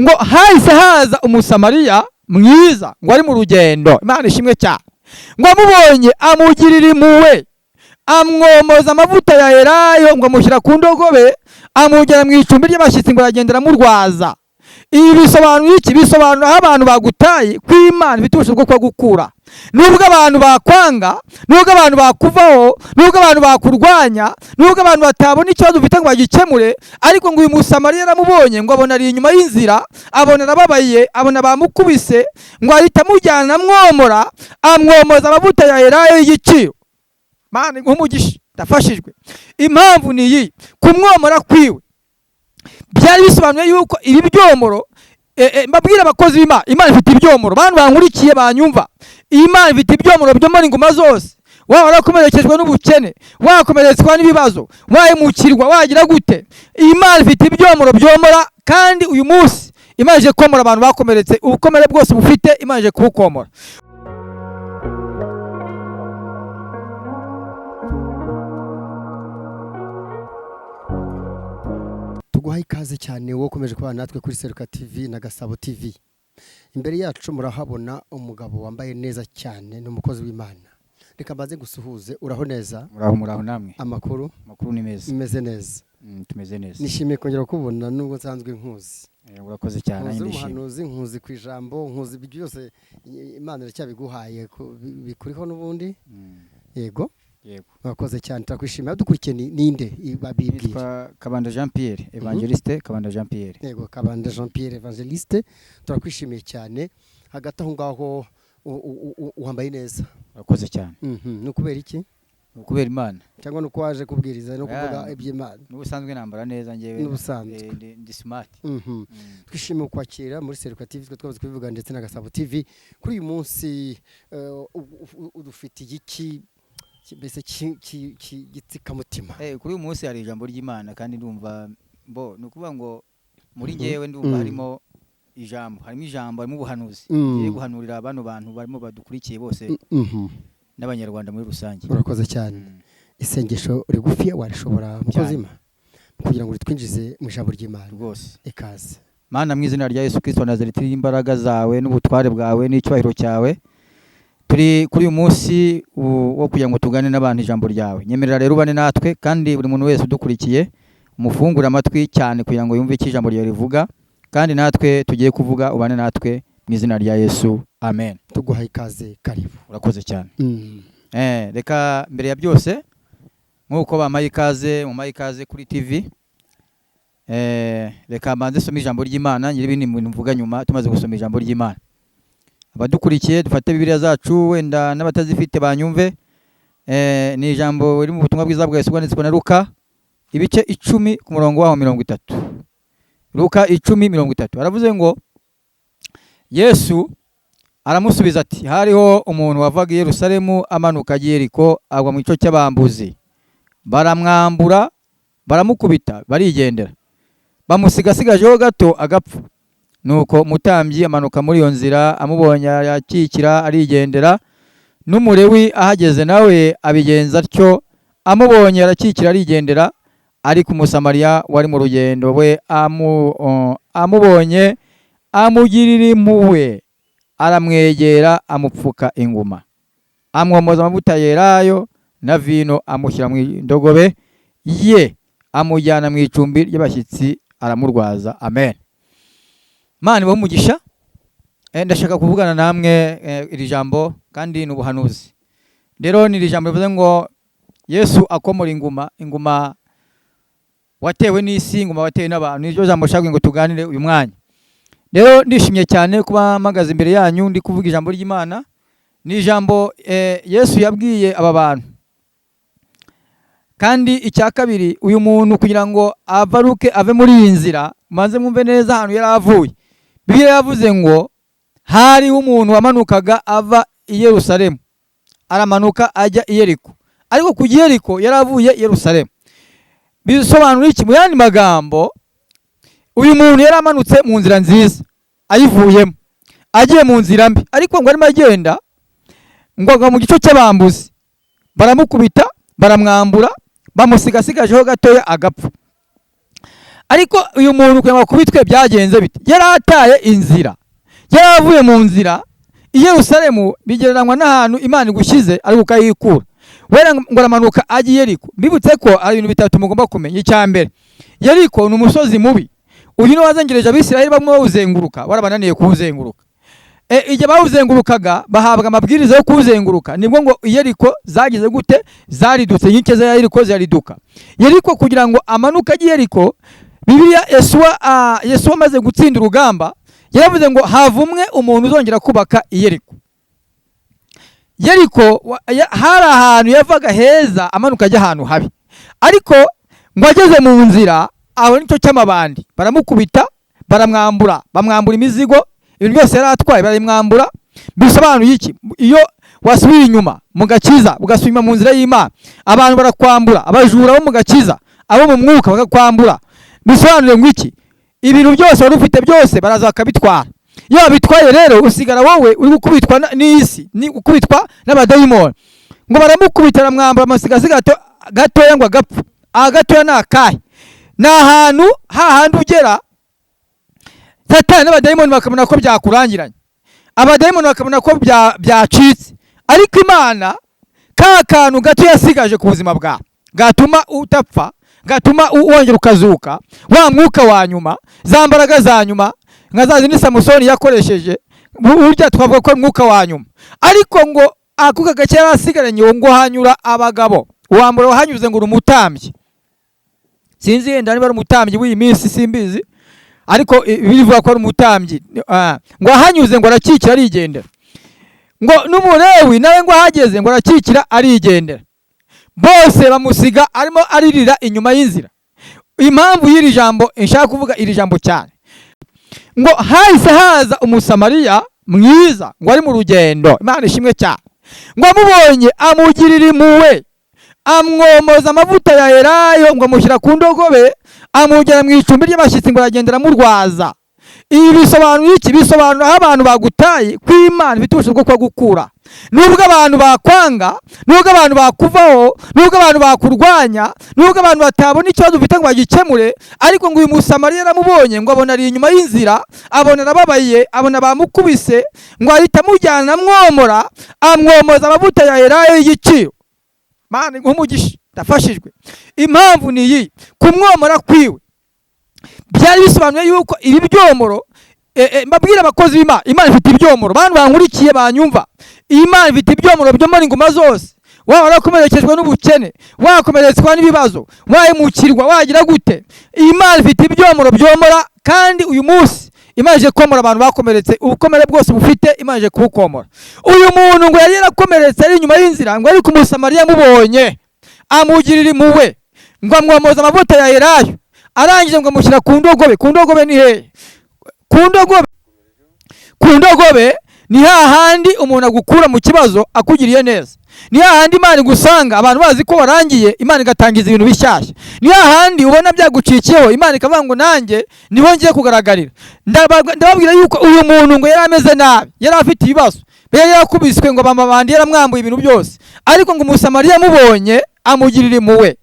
Ngo hahise haza Umusamariya mwiza, ngo ari mu rugendo. Imana ishimwe cyane. Ngo amubonye amugirira impuhwe, amwomoza amavuta ya elayo, ngo amushyira ku ndogobe, amujyana mu icumbi ry'abashyitsi, ngo aragenda aramurwaza. Ibi bisobanuye iki? Bisobanura aho abantu bagutaye ko Imana ifite ubushobozi bwo kuhagukura. Nubwo abantu bakwanga, nubwo abantu bakuvaho, nubwo abantu bakurwanya, nubwo abantu batabona ikibazo ufite ngo bagikemure, ariko ngo uyu Musamariya yaramubonye, ngo abona ari inyuma y'inzira, abona arababaye, abona bamukubise, ngo ahita amujyana amwomora, amwomoza amavuta ya elayo y'igiciro. Mana nk'umugisha, ndafashijwe. Impamvu ni iyi: kumwomora kwiwe byari bisobanuye yuko ibi byomoro, mbabwire abakozi b'Imana, Imana ifite ibyomoro. Bantu bankurikiye banyumva, Imana ifite ibyomoro byomora inguma zose. Waba warakomerekejwe n'ubukene, wakomeretswa n'ibibazo, wahemukirwa, wagira gute, Imana ifite ibyomoro byomora. Kandi uyu munsi Imana ije komora abantu bakomeretse. Ubukomere bwose bufite, Imana ije kubukomora. Tuguhaye ikaze cyane wowe ukomeje kubana natwe kuri Seruka TV na Gasabo TV. Imbere yacu murahabona umugabo wambaye neza cyane, ni umukozi w'Imana. Reka mbanze gusuhuze, uraho neza? Muraho, muraho namwe. Amakuru? Amakuru ni meza. Imeze neza. Tumeze neza. Nishimiye kongera kukubona nubwo nsanzwe nkuzi. Urakoze cyane, nkuzi nanjye ndishimye. Umuhanuzi, nkuzi ku ijambo, nkuzi byose. Imana iracyabiguhaye, bikuriho n'ubundi. Yego. Yego. Mwakoze cyane, turakwishimiye. Dukurikiye ninde babibwira? Nitwa Kabanda Jean Pierre Evangeliste, Kabanda Jean Pierre. Yego, Kabanda Jean Pierre Evangeliste, turakwishimiye cyane. Hagati aho ngaho wambaye neza. Urakoze cyane. Ni ukubera iki? Ni ukubera Imana. Cyangwa ni uko waje kubwiriza no kuvuga iby'Imana? N'ubusanzwe nambara neza njyewe. N'ubusanzwe. Ndi smart. Twishimiye kwakira muri Seruka TV, twe twamaze kubivuga, ndetse na Gasabo TV. Kuri uyu munsi udufitiye iki mbese gitsikamutima? Kuri uyu munsi hari ijambo ry'Imana, kandi ndumva bo ni ukuvuga ngo muri njyewe ndumva harimo ijambo, harimo ijambo, harimo ubuhanuzi. Ngiye guhanurira bano bantu barimo badukurikiye bose n'Abanyarwanda muri rusange. Urakoze cyane. Isengesho rigufi warishobora, mukozi Cyane. w'Imana, kugira ngo ritwinjize mu ijambo ry'Imana? Rwose. Ikaze. Mana, mu izina rya Yesu Kristo wa Nazareti, imbaraga zawe n'ubutware bwawe n'icyubahiro cyawe, turi kuri uyu munsi wo kugira ngo tugane n'abantu ijambo ryawe. Nyemerera rero ubane natwe, kandi buri muntu wese udukurikiye umufungure amatwi cyane kugira ngo yumve icyo ijambo ryawe rivuga, kandi natwe tugiye kuvuga ubane natwe, mu izina rya Yesu, amen. Tuguhaye ikaze, karibu. Urakoze cyane. Reka mbere ya byose, nk'uko bampaye ikaze, mumpaye ikaze kuri TV, reka mbanze some ijambo ry'Imana, ngire ibindi bintu mvuga nyuma tumaze gusoma ijambo ry'Imana. Abadukurikiye dufate Bibiliya zacu, wenda n'abatazifite banyumve. Ni ijambo riri mu butumwa bwiza bwa Yesu bwanditswe na Luka, ibice 10, ku murongo waho 30. Luka 10:30, aravuze ngo: Yesu aramusubiza ati: "Hariho umuntu wavaga i Yerusalemu amanuka ajya i Yeriko, agwa mu gico cy'abambuzi, baramwambura, baramukubita, barigendera, bamusiga asigajeho gato agapfa. Nuko umutambyi amanuka muri iyo nzira, amubonye arakikira arigendera. N'Umulewi ahageze nawe abigenza atyo, amubonye arakikira arigendera. Ariko Umusamariya wari mu rugendo we amubonye amugirira impuhwe, aramwegera, amupfuka inguma, amwomoza amavuta yerayo na vino, amushyira mu ndogobe ye, amujyana mu icumbi ry'abashyitsi, aramurwaza." Amen. Mana ibahe umugisha. Ndashaka kuvugana namwe iri jambo, kandi ni ubuhanuzi. Rero ni iri jambo rivuze ngo Yesu akomora inguma, inguma watewe n'isi, inguma watewe n'abantu. Niryo jambo nshaka ngo tuganire uyu mwanya. Rero ndishimye cyane kuba mpagaze imbere yanyu ndi kuvuga ijambo ry'Imana. Ni ijambo Yesu yabwiye aba bantu. Kandi icya kabiri, uyu muntu kugira ngo avaruke ave muri iyi nzira, maze mwumve neza ahantu yari avuye. Bibiliya yavuze ngo hariho umuntu wamanukaga ava i Yerusalemu, aramanuka ajya i Yeriko, ariko ku Yeriko yari avuye i Yerusalemu. Bisobanura iki? Mu yandi magambo, uyu muntu yari amanutse mu nzira nziza ayivuyemo agiye mu nzira mbi, ariko ngo arimo agenda ngo agwa mu gico cy'abambuzi, baramukubita, baramwambura, bamusiga asigajeho gatoya agapfa. Ariko uyu muntu kugira ngo akubitwe byagenze bite? Yari ataye inzira, yari avuye mu nzira. I Yerusalemu bigereranywa n'ahantu Imana igushyize ariko ukayikura. Wera ngo aramanuka ajya i Yeriko. Mbibutse ko ari ibintu bitatu mugomba kumenya. Icya mbere, Yeriko ni umusozi mubi. Uyu ni wazengereje Abisirayeli bamwe bawuzenguruka, warabananiye kuwuzenguruka. Igihe bawuzengurukaga bahabwa amabwiriza yo kuwuzenguruka, nibwo ngo Yeriko zagize gute? Zaridutse, inkike za Yeriko zirariduka. Yeriko kugira ngo amanuke ajye i Yeriko, Bibiliya Yesuwa amaze gutsinda urugamba yaravuze ngo havumwe umuntu uzongera kubaka i Yeriko. Yeriko hari ahantu yavaga heza amanuka ajya ahantu habi, ariko ngo ageze mu nzira aho nicyo cy'amabandi baramukubita, baramwambura, bamwambura imizigo, ibintu byose yari atwaye barabimwambura. Bisobanuye iki? Iyo wasubiye inyuma mu gakiza, ugasubira inyuma mu nzira y'Imana, abantu barakwambura, abajura bo mu gakiza, abo mu mwuka bakakwambura. Bisobanuye ngo iki? Ibintu byose wari ufite byose baraza bakabitwara. Iyo babitwaye rero usigara wowe uri gukubitwa n'isi, ni gukubitwa n'abadayimoni. Ngo baramukubita, baramwambura, amasigazi gatoya ngo agapfa. Aha gatoya ni akahe? Ni ahantu hahandi ugera Satani n'abadayimoni bakabona ko byakurangiranye, abadayimoni bakabona ko byacitse, ariko Imana ka kantu gato yasigaje ku buzima bwawe gatuma utapfa, gatuma wongera ukazuka, wa mwuka wa nyuma, za mbaraga za nyuma, nka za zindi Samusoni yakoresheje, burya twavuga ko ari umwuka wa nyuma. Ariko ngo akuka gake yari asigaranye, ngo hanyura abagabo. Uwa mbere wahanyuze ngo uri umutambyi, sinzi yenda niba ari umutambyi w'iyi minsi, simbizi, ariko bivuga ko ari umutambyi. Ngo ahanyuze ngo arakikira arigendera. Ngo n'Umulewi nawe ngo ahageze ngo arakikira arigendera. Bose bamusiga arimo aririra inyuma y'inzira. Impamvu y'iri jambo nshaka kuvuga iri jambo cyane, ngo hahise haza Umusamariya mwiza ngo ari mu rugendo. Imana ishimwe cyane. Ngo amubonye amugirira impuhwe, amwomoza amavuta ya elayo, ngo amushyira ku ndogobe, amugera mu icumbi ry'abashyitsi, ngo aragenda aramurwaza. Ibi bisobanuye iki? Bisobanura aho abantu bagutaye ko Imana ifite ubushobozi bwo kuhagukura. Nubwo abantu bakwanga, nubwo abantu bakuvaho, nubwo abantu bakurwanya, nubwo abantu batabona ikibazo ufite ngo bagikemure, ariko ngo uyu Musamariya yaramubonye, ngo abona ari inyuma y'inzira, abona arababaye, abona bamukubise, ngo ahita amujyana amwomora, amwomoza amavuta ya elayo y'igiciro. Mana nk'umugisha, ndafashijwe. Impamvu ni iyi: kumwomora kwiwe byari bisobanuye yuko ibi byomoro, mbabwire abakozi b'Imana, Imana ifite ibyomoro. Bantu bankurikiye banyumva, Imana ifite ibyomoro byomora inguma zose. Waba warakomerekejwe n'ubukene, wakomeretswa n'ibibazo, wahemukirwa, wagira gute, Imana ifite ibyomoro byomora. Kandi uyu munsi Imana ije komora abantu bakomeretse. Ubukomere bwose bufite, Imana ije kubukomora. Uyu muntu ngo yari yarakomeretse ari inyuma y'inzira, ngo ariko Umusamariya amubonye amugirira impuhwe, ngo amwomoza amavuta ya elayo, arangije ngo amushyira ku ndogobe. Ku ndogobe ni hehe? Ku ndogobe, ku ndogobe ni hahandi umuntu agukura mu kibazo akugiriye neza. Ni hahandi Imana igusanga abantu bazi ko warangiye, Imana igatangiza ibintu bishyashya. Ni hahandi ubona byagucikiyeho, Imana ikavuga ngo nanjye niho ngiye kugaragarira. Ndababwira yuko uyu muntu ngo yari ameze nabi, yari afite ibibazo, yari yarakubiswe, ngo bamabandi yaramwambuye ibintu byose, ariko ngo Umusamariya amubonye amugirira impuhwe.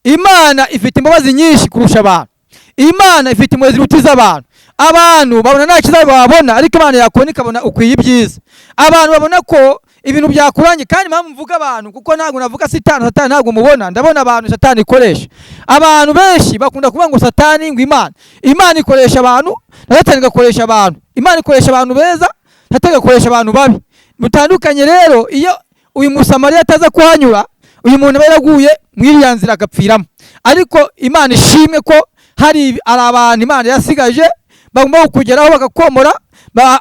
Imana ifite imbabazi nyinshi kurusha abantu. Imana ifite impuhwe ziruta iz'abantu. Abantu babona nta cyiza babona, ariko Imana yakubona ikabona ukwiye ibyiza. Abantu babona ko ibintu byakurangiye. Kandi impamvu mvuga abantu, kuko ntabwo navuga Satani, Satani ntabwo mubona, ndabona abantu Satani ikoresha. Abantu benshi bakunda kuvuga ngo Satani, ngo Imana. Imana ikoresha abantu na Satani igakoresha abantu. Imana ikoresha abantu beza, Satani igakoresha abantu babi mutandukanye. Rero iyo uyu Musamariya ataza kuhanyura, uyu muntu aba yaraguye mu iriya nzira agapfiramo. Ariko Imana ishimwe ko hari abantu Imana yasigaje bagomba kukugeraho bakakomora.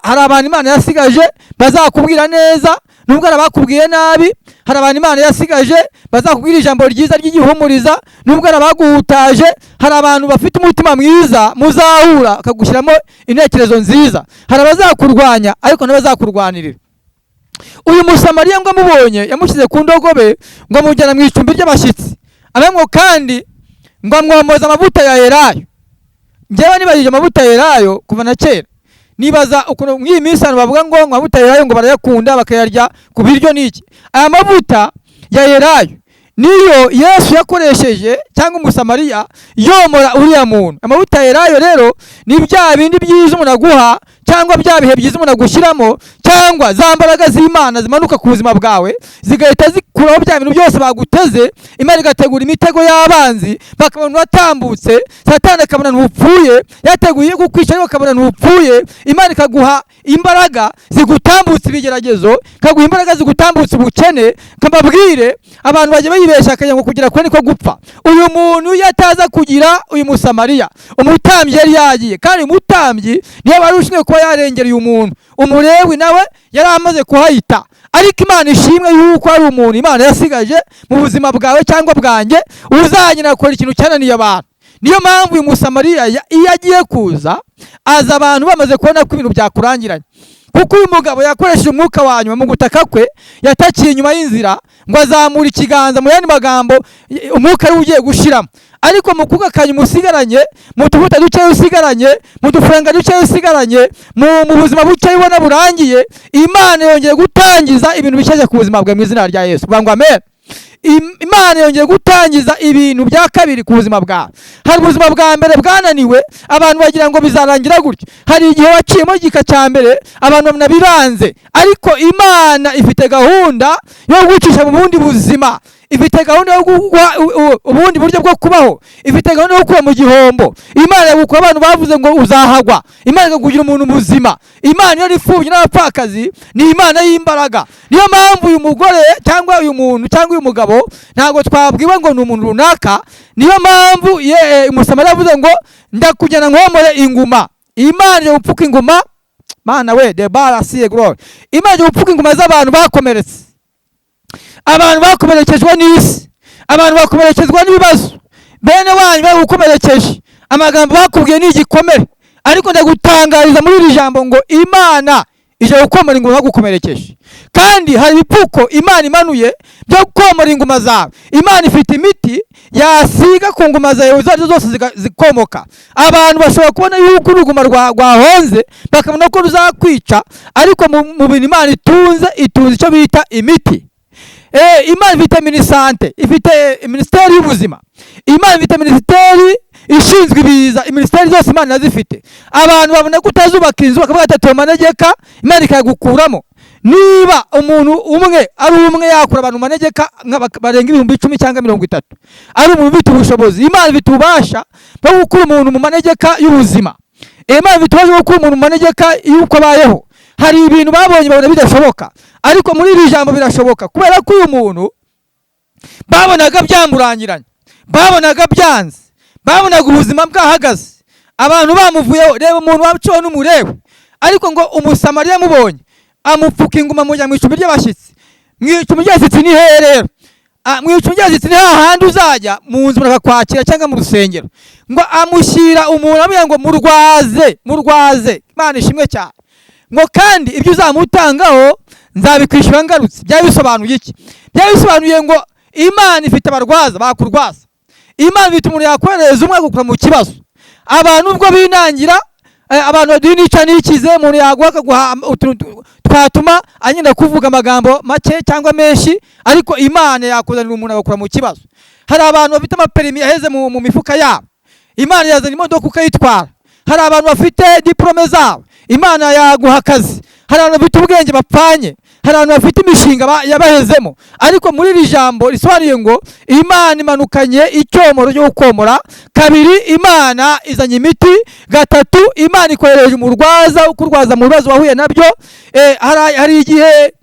Hari abantu Imana yasigaje bazakubwira neza nubwo hari abakubwiye nabi. Hari abantu Imana yasigaje bazakubwira ijambo ryiza ry'igihumuriza nubwo hari abaguhutaje. Hari abantu bafite umutima mwiza muzahura akagushyiramo intekerezo nziza. Hari abazakurwanya ariko n'abazakurwanirira. Uyu Musamariya ngo amubonye yamushyize ku ndogobe, ngo amujyana mu icumbi ry'abashyitsi, ngo kandi ngo amwomoza amavuta ya elayo. Njyewe nibajije amavuta ya elayo kuva na kera, nibaza ukuntu mw'iyi minsi abantu bavuga ngo amavuta ya elayo ngo barayakunda bakayarya ku biryo n'iki. Aya mavuta ya elayo Niyo Yesu yakoresheje, cyangwa Umusamariya yomora uriya muntu. Amavuta ya elayo rero ni bya bindi byiza umuntu aguha, cyangwa bya bihe byiza umuntu agushyiramo, cyangwa za mbaraga z'Imana zimanuka ku buzima bwawe zigahita zikuraho bya bintu byose baguteze. Imana igategura imitego y'abanzi, bakabona uratambutse, Satani akabona ntupfuye, yateguye kukwica ariko akabona ntupfuye. Imana ikaguha imbaraga zigutambutsa ibigeragezo, ikaguha imbaraga zigutambutsa ubukene. Mbabwire, abantu bajya bayibeshya akagira ngo kugira kure niko gupfa. Uyu muntu iyo ataza kugira uyu Musamariya, umutambyi yari yagiye, kandi umutambyi niyo wari ushinzwe kuba yarengera uyu muntu. Umulewi nawe yari amaze kuhayita. Ariko Imana ishimwe yuko ari umuntu Imana yasigaje mu buzima bwawe cyangwa bwanjye, uzagenda akora ikintu cyananiye abantu. Niyo mpamvu uyu Musamariya iyo agiye kuza, aza abantu bamaze kubona ko ibintu byakurangiranye, kuko uyu mugabo yakoresheje umwuka wa nyuma mu gutaka kwe. Yatakiye inyuma y'inzira ngo azamura ikiganza, mu yandi magambo umwuka ari ugiye gushiramo. Ariko mu kuka kanyuma usigaranye, mu tuvuta dukeya usigaranye, mu dufaranga dukeya usigaranye, mu buzima bukeya ubona burangiye, Imana yongeye gutangiza ibintu bishyashya ku buzima bwawe mu izina rya Yesu. Vuga ngo amen. Imana yongeye gutangiza ibintu bya kabiri ku buzima bwawe. Hari ubuzima bwa mbere bwananiwe, abantu bagira ngo bizarangira gutyo. Hari igihe waciyemo igika cya mbere, abantu babona biranze, ariko Imana ifite gahunda yo gucisha mu bundi buzima, ifite gahunda yo kuguha ubundi buryo bwo kubaho, ifite gahunda yo kuba mu gihombo. Imana yagukura abantu bavuze ngo uzahagwa, Imana ikakugira umuntu muzima. Imana iyo imfubyi n'abapfakazi ni Imana y'imbaraga. Niyo mpamvu uyu mugore cyangwa uyu muntu cyangwa uyu mugabo, ntabwo twabwiwe ngo ni umuntu runaka. Niyo mpamvu Umusamariya yavuze ngo ndakujyana nkomore inguma. Imana ije gupfuka inguma. Mana we, the bar see glory. Imana ije gupfuka inguma z'abantu bakomeretse, abantu bakomerekejwe n'isi, abantu bakomerekezwa n'ibibazo, bene wanyu bagukomerekeje, amagambo bakubwiye ni igikomere. Ariko ndagutangariza muri iri jambo ngo Imana ije gukomora inguma bagukomerekeje, kandi hari ibipfuko Imana imanuye byo komora inguma zawe. Imana ifite imiti yasiga ku nguma zawe izo arizo zose zikomoka. Abantu bashobora kubona yuko uruguma rwahonze, bakabona ko ruzakwica, ariko mu bintu Imana itunze, itunze icyo bita imiti. Imana ifite minisante, ifite minisiteri y'ubuzima, Imana ifite minisiteri ishinzwe ibiza. Minisiteri zose Imana irazifite. Abantu babona ko utazubaka inzu, bakavuga ati tuba manegeka, Imana ikayagukuramo. Niba umuntu umwe ari umwe yakura abantu mu manegeka barenga 10,000 cyangwa 30, ari umuntu ufite ubushobozi, Imana ifite ububasha bwo gukura umuntu mu manegeka y'ubuzima. Imana ifite ububasha bwo gukura umuntu mu manegeka y'uko abayeho. Hari ibintu babonye babona bidashoboka, ariko muri iri jambo birashoboka, kubera ko uyu muntu babonaga byamurangiranye, babonaga byanze, babonaga ubuzima bwahagaze, abantu bamuvuyeho. Reba umuntu waciwe n'umurewe, ariko ngo Umusamariya amubonye amupfuka inguma, mujya mu icumbi ry'abashyitsi. Mu icumbi ry'abashyitsi ni hehe rero? Mu icumbi ry'abashyitsi ni hahandi uzajya mu nzu bakakwakira, cyangwa mu rusengero. Ngo amushyira umuntu, amubwira ngo murwaze, murwaze. Imana ishimwe cyane. Ngo kandi ibyo uzamutangaho nzabikwishyura ngarutse. Byaba bisobanuye iki? Byaba bisobanuye ngo Imana ifite abarwaza bakurwaza, Imana ifite umuntu yakoherereza umwe agukura mu kibazo. Abantu ubwo binangira, abantu baduha nica n'ikize, umuntu yaguha akaguha utuntu twatuma agenda kuvuga amagambo make cyangwa menshi, ariko Imana yakuzanira umuntu agakura mu kibazo. Hari abantu bafite amaperimi yaheze mu mifuka yabo, Imana yazana imodoka ukayitwara. Hari abantu bafite diporome zabo, Imana yaguha akazi. Hari abantu bafite ubwenge bapfanye, hari abantu bafite imishinga yabahezemo. Ariko muri iri jambo risobanuye ngo Imana imanukanye icyomoro cyo gukomora. Kabiri, Imana izanye imiti. Gatatu, Imana ikohereje umurwaza ukurwaza mu bibazo wahuye nabyo. Hari igihe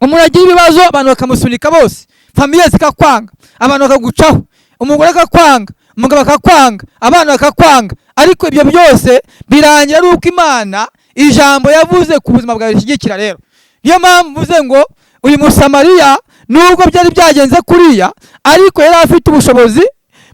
umuntu agira ibibazo, abantu bakamusunika bose, famille zikakwanga, abantu bakagucaho, umugore akakwanga, umugabo akakwanga, abana bakakwanga. Ariko ibyo byose birangira ari uko Imana ijambo yavuze ku buzima bwawe rishyigikira. Rero niyo mpamvu mvuze ngo uyu Musamariya, nubwo byari byagenze kuriya, ariko yari afite ubushobozi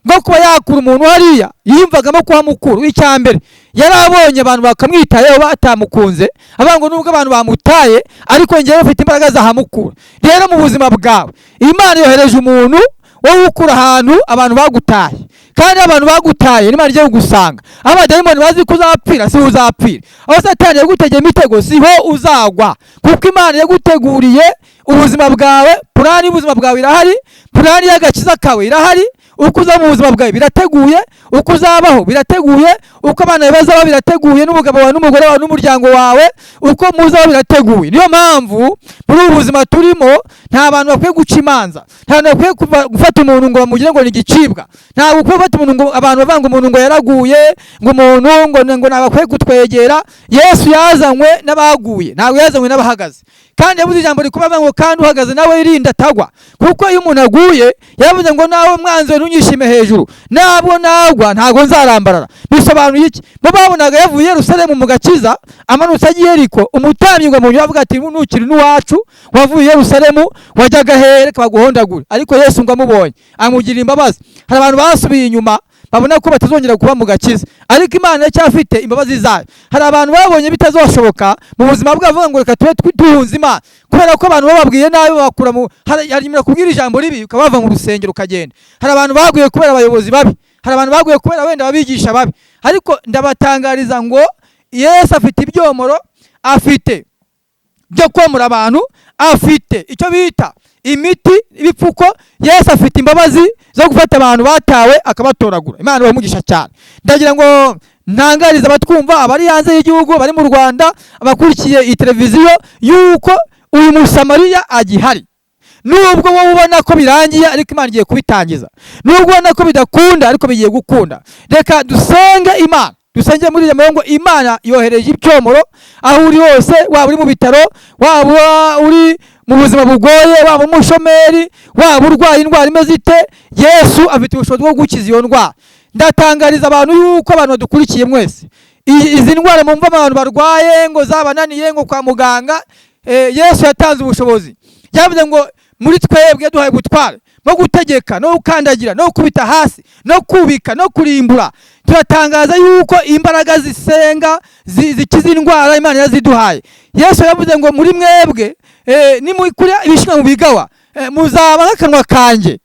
bwo kuba yakura umuntu hariya, yiyumvagamo kuba mukuru. Icya mbere, yari abonye abantu bakamwitayeho batamukunze, avuga ngo nubwo abantu bamutaye, ariko njyewe mfite imbaraga zahamukura. Rero mu buzima bwawe Imana yohereje umuntu wo gukura ahantu abantu bagutaye, kandi abantu bagutaye Imana igiye kugusanga. Aho abadayimoni bazi ko uzapfira, siho uzapfira. Aho Satani yagutegeye imitego, siho uzagwa, kuko Imana yaguteguriye Ubuzima bwawe, plan y'ubuzima bwawe irahari, plan y'agakiza kawe irahari. Uko uza mu buzima bwawe birateguye, uko uzabaho birateguye, uko abana bawe bazaba birateguye, n'umugabo wawe n'umugore wawe n'umuryango wawe uko muzabaho birateguye. Niyo mpamvu muri ubu buzima turimo nta bantu bakwiye guca imanza, nta bantu bakwiye gufata umuntu ngo bamugire ngo ni igicibwa. Ntabwo ukwiye gufata umuntu ngo abantu bavuga ngo umuntu ngo yaraguye, ngo umuntu ngo ntabwo akwiye kutwegera. Yesu yazanywe n'abaguye, ntabwo yazanywe n'abahagaze. Kandi yavuze ijambo rikomeye avuga ngo kandi uhagaze nawe yirinda atagwa, kuko iyo umuntu aguye, yavuze ngo nawe mwanzi we ntunyishime hejuru, ntabwo nagwa ntabwo nzarambarara. Bisobanuye iki? Bo babonaga yavuye i Yerusalemu mu gakiza amanutse agiye Yeriko, umutambyi ngo amunyure avuga ati nukiri n'uwacu wavuye i Yerusalemu wajyaga hehe? Reka baguhondagure. Ariko Yesu ngo amubonye amugirira imbabazi. Hari abantu basubiye inyuma babona ko batazongera kuba mu gakiza, ariko Imana iracyafite imbabazi zayo. Hari abantu babonye bitazashoboka mu buzima bwabo, bavuga ngo reka tube duhunze Imana, kubera ko abantu bababwiye nabi babakura mu hari kubwira ijambo ribi ukaba wava mu rusengero ukagenda. Hari abantu baguye kubera abayobozi babi, hari abantu baguye kubera wenda ababigisha babi, ariko ndabatangariza ngo Yesu afite ibyomoro, afite byo komora abantu, afite icyo bita imiti, ibipfuko. Yesu afite imbabazi zo gufata abantu batawe akabatoragura. Imana ibahe umugisha cyane. Ndagira ngo ntangarize abatwumva, abari hanze y'igihugu, abari mu Rwanda, abakurikiye iyi televiziyo, yuko uyu Musamariya agihari. Nubwo wowe ubona ko birangiye, ariko Imana igiye kubitangiza. Nubwo ubona ko bidakunda, ariko bigiye gukunda. Reka dusenge Imana, dusenge muri iyo ngo Imana yohereje ibyomoro aho uri hose, waba uri mu bitaro, waba uri mu buzima bugoye, waba umushomeri, waba urwaye indwara imeze ite, Yesu afite ubushobozi bwo gukiza iyo ndwara. Ndatangariza abantu yuko abantu badukurikiye mwese, izi ndwara mumva abantu barwaye ngo zabananiye ngo kwa muganga, Yesu yatanze ubushobozi. Yavuze ngo muri twebwe duhaye ubutware bwo gutegeka no gukandagira no gukubita hasi no kubika no kurimbura. Turatangaza yuko imbaraga zisenga zikiza indwara Imana yaziduhaye. Yesu yavuze ngo muri mwebwe, nimukura ibishimwa mu bigawa, muzaba nk'akanwa kanjye.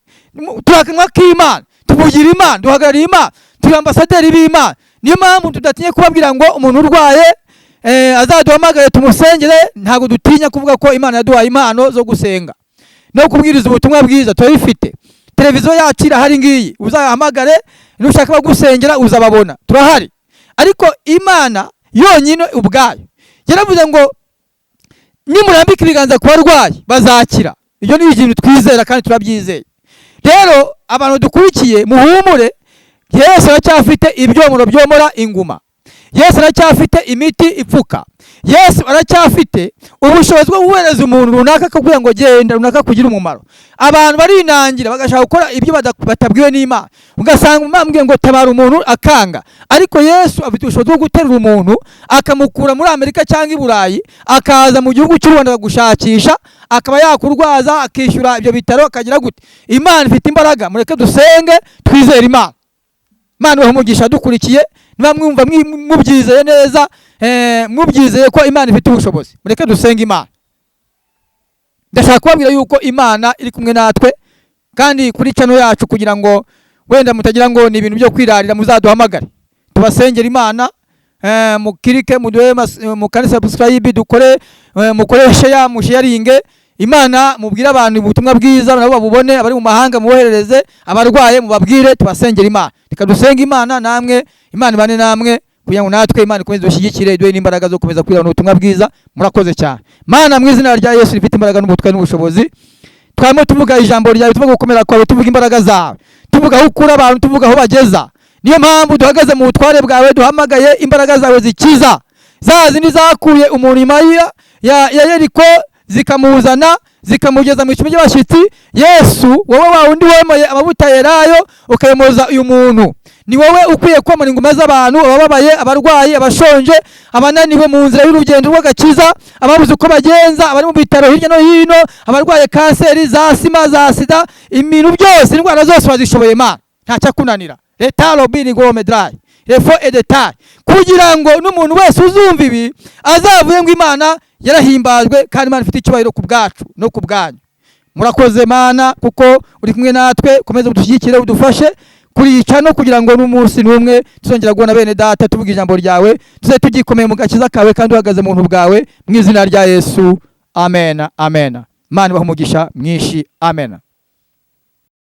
Turi akanwa k'Imana, tuvugira Imana, duhagarariye Imana, turi ambasaderi b'Imana. Niyo mpamvu tudatinye kubabwira ngo umuntu urwaye azaduhamagare tumusengere. Ntabwo dutinya kuvuga ko Imana yaduhaye impano zo gusenga no kubwiriza ubutumwa bwiza. Turabifite, televiziyo yacu irahari ngiyi, uzahamagare nushaka bagusengera uzababona, turahari. Ariko Imana yonyine ubwayo yaravuze ngo nimurambika ibiganza ku barwayi bazakira. Ibyo ni ibintu twizera kandi turabyizeye. Rero abantu dukurikiye, muhumure, Yesu aracyafite ibyomoro byomora inguma, Yesu aracyafite imiti ipfuka, Yesu aracyafite ubushobozi bwo guhereza umuntu runaka akakubwira ngo genda runaka kugira umumaro. Abantu barinangira bagashaka gukora ibyo batabwiwe n'Imana, ugasanga umambwiye ngo tabara umuntu akanga. Ariko Yesu afite ubushobozi bwo guterura umuntu akamukura muri Amerika cyangwa i Burayi, akaza mu gihugu cy'u Rwanda akagushakisha, akaba yakurwaza, akishyura ibyo bitaro, akagira gute. Imana ifite imbaraga. Mureke dusenge twizere Imana. Imana ibahe umugisha dukurikiye. Niba mwumva mubyizeye neza, mubyizeye ko Imana ifite ubushobozi, mureke dusenge Imana. Ndashaka kubabwira yuko Imana iri kumwe natwe, kandi kuri channel yacu, kugira ngo wenda mutagira ngo ni ibintu byo kwirarira, muzaduhamagare tubasengera Imana. Mukirike, muduhe mukande subscribe, dukore, mukore share, musharinge Imana, mubwire abantu ubutumwa bwiza nabo babubone. Abari mu mahanga muboherereze, abarwaye mubabwire tubasengera Imana. Reka dusenge Imana namwe, Imana ibane namwe, kugira ngo natwe Imana ikomeze dushyigikire, iduhe n'imbaraga zo gukomeza kwirana ubutumwa bwiza. Murakoze cyane. Mana, mu izina rya Yesu rifite imbaraga n'ubutware n'ubushobozi, twarimo tuvuga ijambo ryawe, tuvuga gukomera kwawe, tuvuga imbaraga zawe, tuvuga aho ukura abantu, tuvuga aho bageza. Niyo mpamvu duhagaze mu butware bwawe, duhamagaye imbaraga zawe zikiza, za zindi zakuye umuntu inyuma ya Yeriko, zikamuzana zikamugeza mu icumbi ry'abashyitsi. Yesu, wowe wa wundi wemeye amavuta yerayo ukayomoza uyu muntu, ni wowe ukwiye komora inguma z'abantu, abababaye, abarwayi, abashonje, abananiwe mu nzira y'urugendo rw'agakiza, ababuze uko bagenza, abari mu bitaro hirya no hino, abarwaye kanseri, za sima, za sida, ibintu byose, indwara zose wazishoboye Mana, ntacyakunanira. Leta robini gome dry refo edetari, kugira ngo n'umuntu wese uzumva ibi azavuye ngo Imana yarahimbajwe kandi Imana ifite icyubahiro ku bwacu no ku bwanyu. Murakoze Mana, kuko uri kumwe natwe. Komeza udushyigikire, udufashe kurica no kugira ngo n'umunsi n'umwe tuzongera kubona bene data tuvuga ijambo ryawe, tuze tugikomeye mu gakiza kawe kandi uhagaze mu buntu bwawe, mu izina rya Yesu, amen, amen. Imana ibahe umugisha mwinshi. Amen.